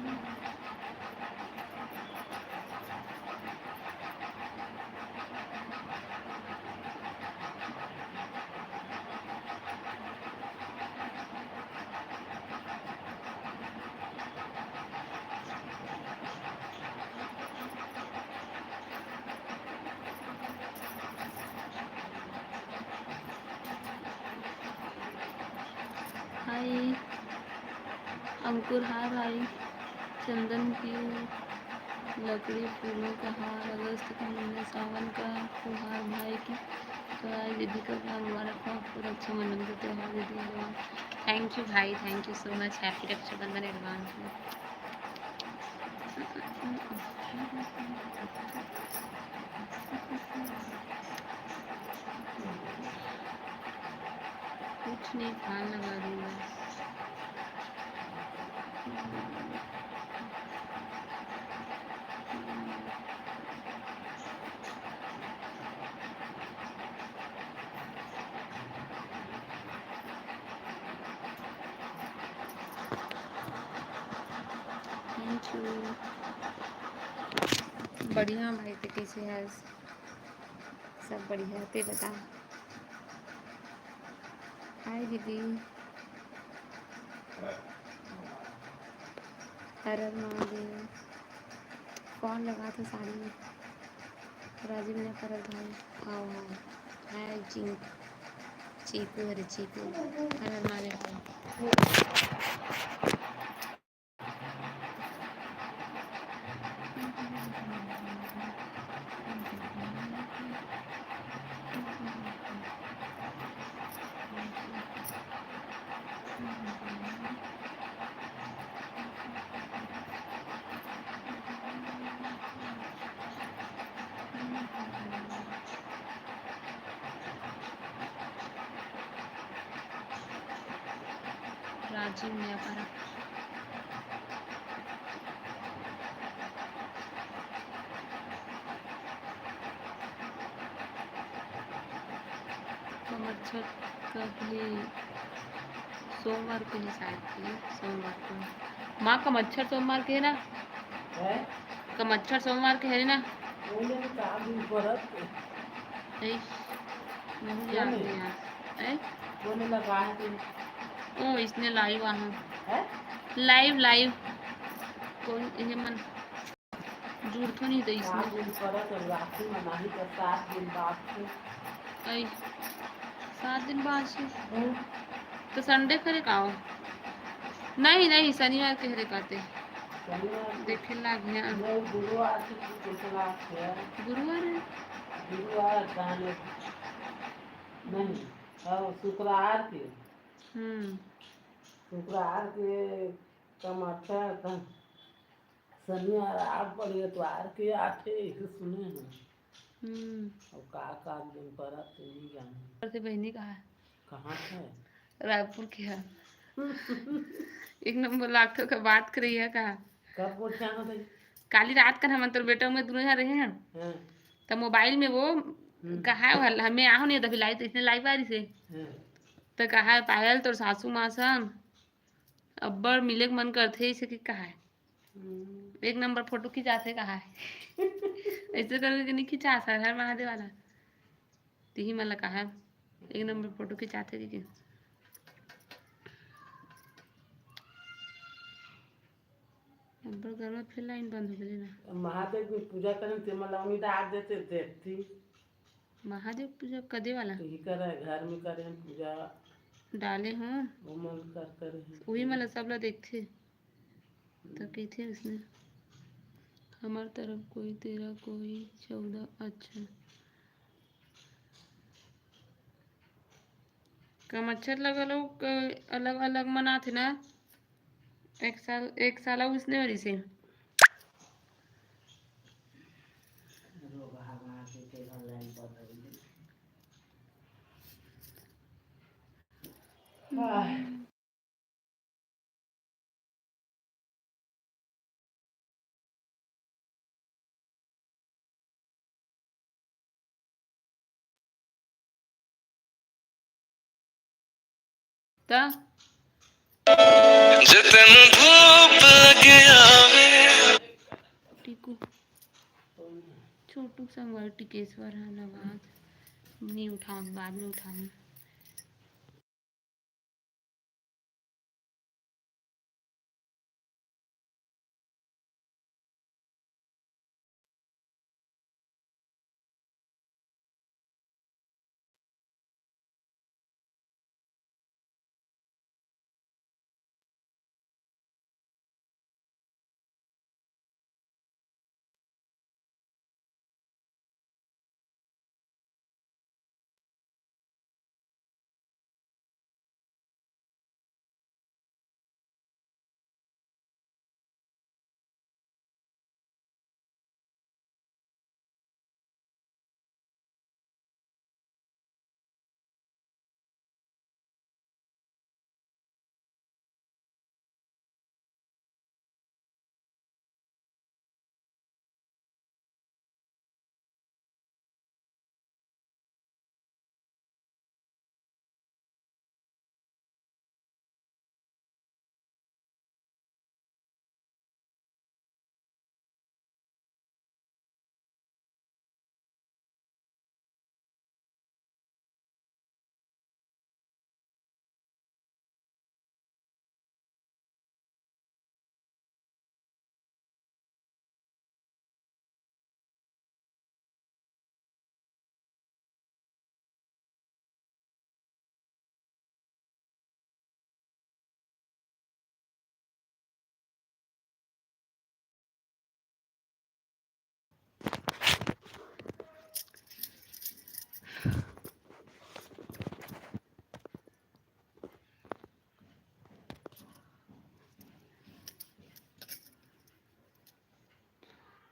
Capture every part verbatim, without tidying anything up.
हाय अंकुर, हाय भाई। चंदन की लकड़ी, फूलों का हार, अगस्त का महीना, सावन का फुहार, भाई की तो आज दीदी का बार मुबारक हो आपको रक्षाबंधन का त्यौहार दीदी, एडवांस। थैंक यू भाई, thank you so much, happy Rakshabandhan advance में। कुछ नहीं, fan लगा दूंगा। Thank you। बढ़िया भाई, ते कैसे है? सब बढ़िया, ते बता। हाय दीदी। हर हर महादेव। कौन लगा था साड़ी में? राजीव ने करल भाई। हाँ, हाँ। हाय चिंक-, चीकू, अरे चीकू। हर हर महादेव भाई। राजीव नयापारा। कमच्छर कब हे? सोमवार के हे शायद, के सोमवार को। माँ, कमच्छर सोमवार के हे ना? हैं? कमच्छर सोमवार के हरे ना? ओने में का दिन परत के? नहीं, नहीं याद नहीं यार। हैं? ओने लगा है दिन। ओ, इसने live आहा। हैं? Live, live। कोई ये मन जुड़तो नहीं तो इसने। का दिन परत और राखी मनाही तो सात दिन बाद से। आई, सात दिन बाद से। हम्म। तो Sunday करे का हो? नहीं, नहीं, शनिवार के हरे काते। शनिवार के। देखे लाग गया। नहीं, गुरुवार के कुछ ऐसा लागत है। गुरुवार है? गुरुवार का नहीं। नहीं, हाँ, शुक्रवार के। हम्म। शुक्रवार के कमच्छर, शनिवार आप पड़े, एतवार के आथे, इसे सुने हैं। हम्म। अब का, का दिन परत, तो नहीं जाने। और से बहनी कहाँ है? कहाँ है? रायपुर के है। एक नंबर लागथे का बात करे है का? कब बोलते हैं भाई? काली रात का हमन तोर बेटा में दोनों यहाँ रहे हैं। हाँ। तो mobile में वो हम्म। कहा है, हल-, हमें आहो नहीं, तभी live, तो इसने live आ रही से। हाँ। तो कहा है, "पायल, तोर सासू माँ सन अब्बड़ मिले के मन करथे," इसे कि कहा है। हम्म। एक नंबर फोटो खिंचाथे कहा है। ऐसे करके नहीं खिंचा, सर हर महादेव वाला। तिही मन ला कहा है, एक नंबर फोटो खिंचाथे कि। अब्बड़ गर्मी, फिर line बंद हो गई ना। महादेव की पूजा करें, ते मन ला उम्मीद आ देते, देखती। महादेव पूजा कदे वाला? तो ही करे, घर में करें पूजा। डाले हो? वो मन कर करे हैं। वही मन ला सब ला देखथे। तो कहिथे उसने, "हमार तरफ कोई, तेरा कोई, चौदह।" अच्छा। कमच्छर लगा लो, क-, अलग-अलग मनाथे ना। एक साल, एक साल उसने वाली से। आह। त जे तेन धूप लगे संगवारी टिकेश्वर ह नवाज, नहीं उठाऊँ, बाद में उठाऊँ।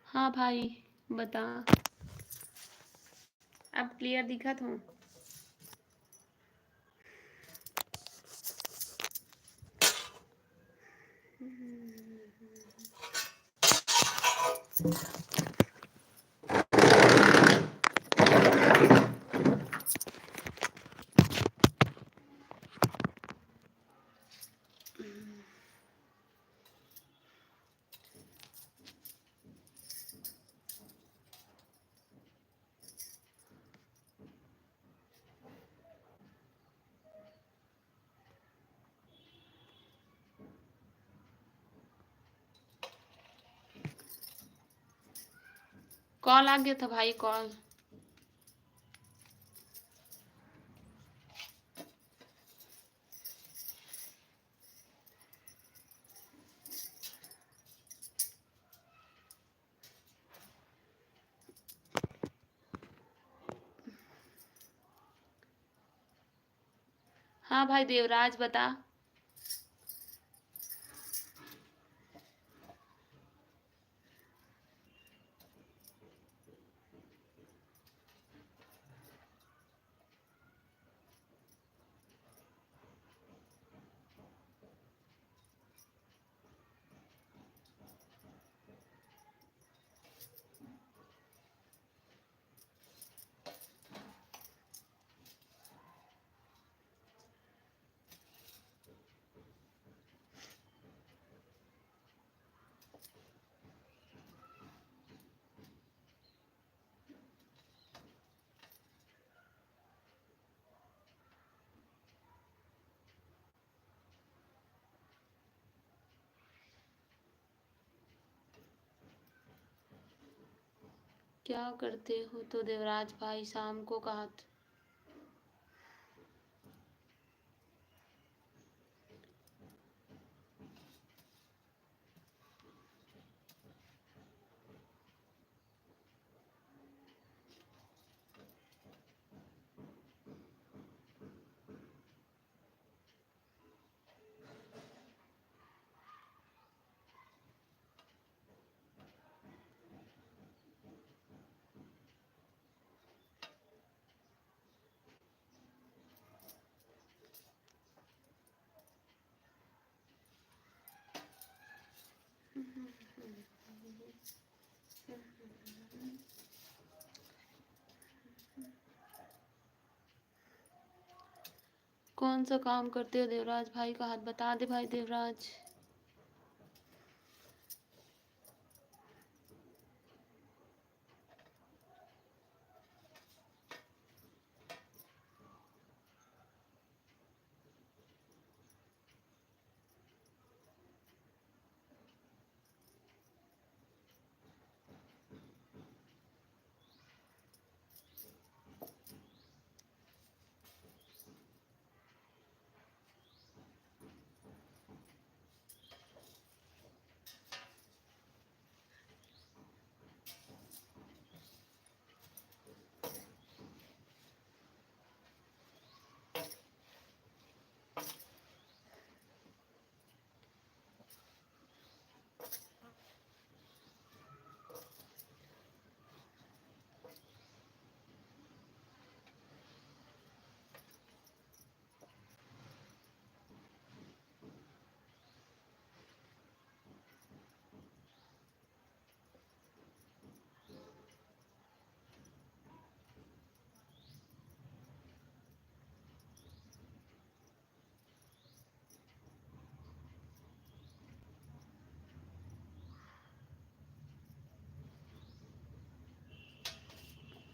हाँ भाई, बता। अब क्लियर दिखत हो? कॉल आ गया था भाई, कॉल। हाँ भाई देवराज, बता। क्या करते हो तो देवराज भाई शाम को कहा था। कौन सा काम करते हो देवराज भाई का हाथ बता दे भाई देवराज।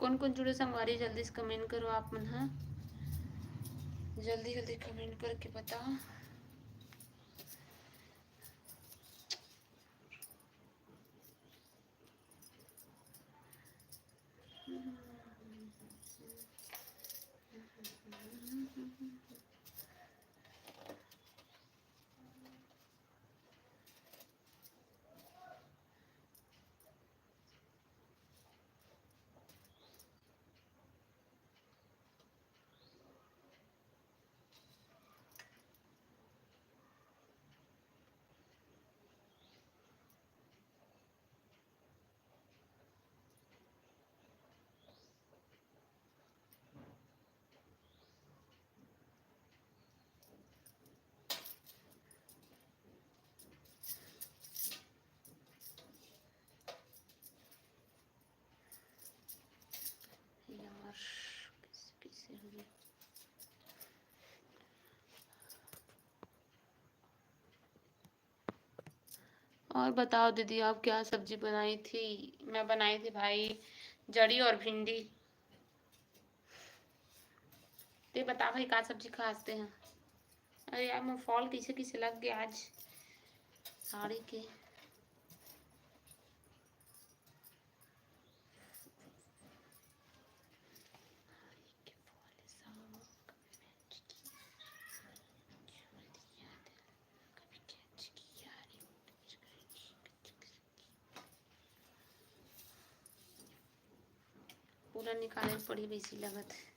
कौन कौन जुड़े संगवारी, जल्दी से कमेंट करो आप मन ह, जल्दी जल्दी कमेंट करके बताओ। यार, कैसे कैसे हो गया? और बताओ दीदी, आप क्या सब्जी बनाई थी? मैं बनाई थी भाई जड़ी और भिंडी। ते बता भाई, का सब्जी खास ते हैं? अरे यार, मैं फॉल कैसे कैसे लग गया आज साड़ी के। पूरा निकाले पड़ी, बेसी लगत है।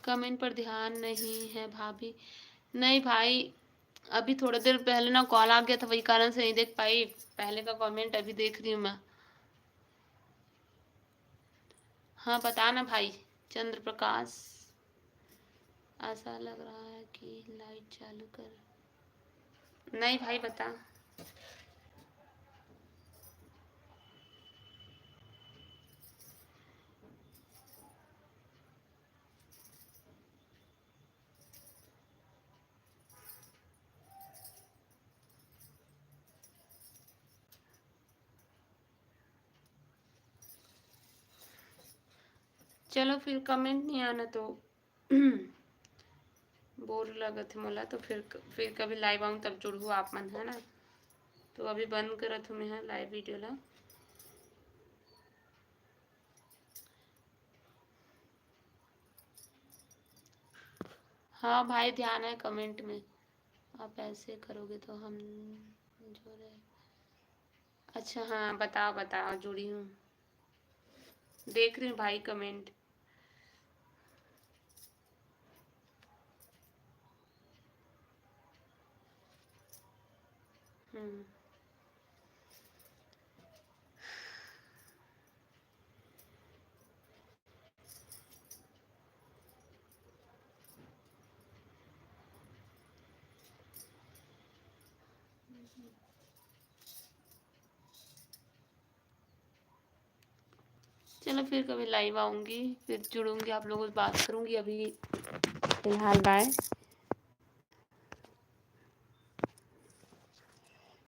कमेंट पर ध्यान नहीं है भाभी। नहीं भाई, अभी थोड़ा देर पहले ना कॉल आ गया था, वही कारण से नहीं देख पाई। पहले का कमेंट अभी देख रही हूँ मैं। हाँ, बता ना भाई चंद्र प्रकाश, ऐसा लग रहा है कि लाइट चालू कर। नहीं भाई, बता। चलो फिर, कमेंट नहीं आना तो बोर लगत है मोला, तो फिर फिर कभी लाइव आऊँ तब जुड़हू आप मन, है ना। तो अभी बंद करत हूँ मैं लाइव वीडियो ला। हाँ भाई, ध्यान है कमेंट में, आप ऐसे करोगे तो हम जो रहे। अच्छा हाँ, बताओ बताओ, जुड़ी हूँ, देख रही हूँ भाई कमेंट। हम्म। चलो फिर कभी लाइव आऊँगी, फिर जुड़ूंगी, आप लोगों से बात करूँगी। अभी फिलहाल बाय।